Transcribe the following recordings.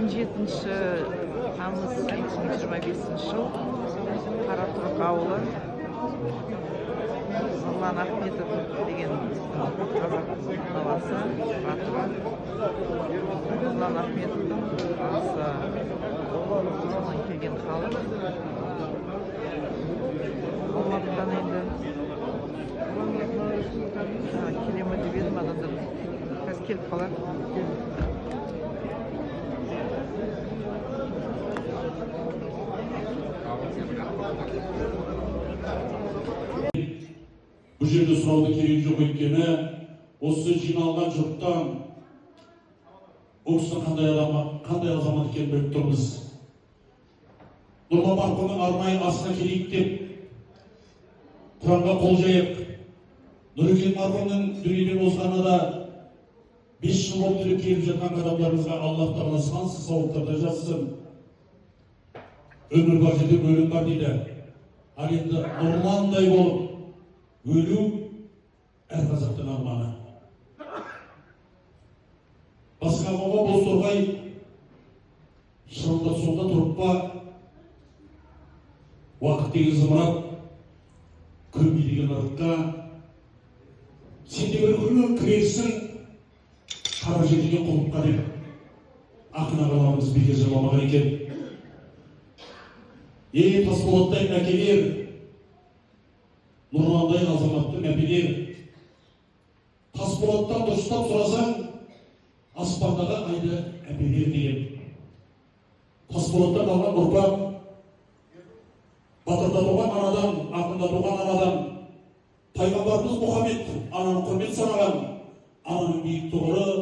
17 тамыз 2025 жыл, Қаратұрық ауылы. Нұрлан Ахметов деген қазақ баласы, батыры Нұрлан Ахметовтің асы. Соған келген халық Алматыдан енді келе ме деп едім, адамдар қазір келіп қалар. Бұл жерде сұраудың керегі жоқ, өйткені осы жиналған жұрттан ол кісінің қандай адам, қандай азамат екенін біліп тұрмыз. Нұрлан марқұмның арнайы асына келейік деп Құранға қол жайық. Нұрекен марқұмның дүниеден озғанына да 5 жыл болып деп келіп жатқан адамдарымызға Аллах Тағала сансыз сауаптарды жазсын. Өмір бар жерде өлім бар дейді. Ал енді Нұрландай болып өлу әр қазақтың арманы. Басқа қоға бозторғай шырылдап сонда тұрып па, уақыт деген зымырап, көнбей деген ырыққа сен де бір күні кірерсің қара жер деген құлыпқа деп ақын ағаларымыз бекер жырламаған екен. Е, Тасболаттай әкелер, Нұрландай азаматты мәпелер, Тасболаттан дұрыстап сұрасаң, аспандағы айды әперер деген. Тасболаттан қалған ұрпақ, батырда туған анадан, ақында туған анадан. Пайғамбарымыз Мұхаммед ананы құрмет санаған. Ананың биік тұғыры,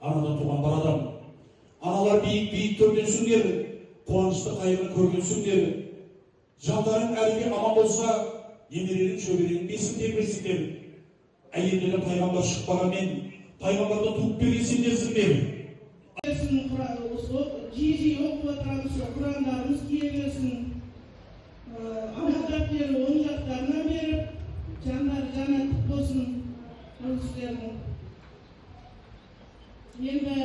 анадан туған бар адам. Аналар, биік биік төрденсіңдер, қуанышты, қайғыны көргенсіңдер. Жандарың әлі де аман болса, немеренің, шөберенің бесін тербесіңдер. Әйелдерден пайғамбар шықпағанмен, пайғамбарды туып берген сендерсіңдер. Берсін, осы жиі жиі оқып отырамыз, сол құрандарымыз тие берсін. Амал дәптері оң жақтарынан беріп, жандары жәннаттық болсын ол кісілердің. Енді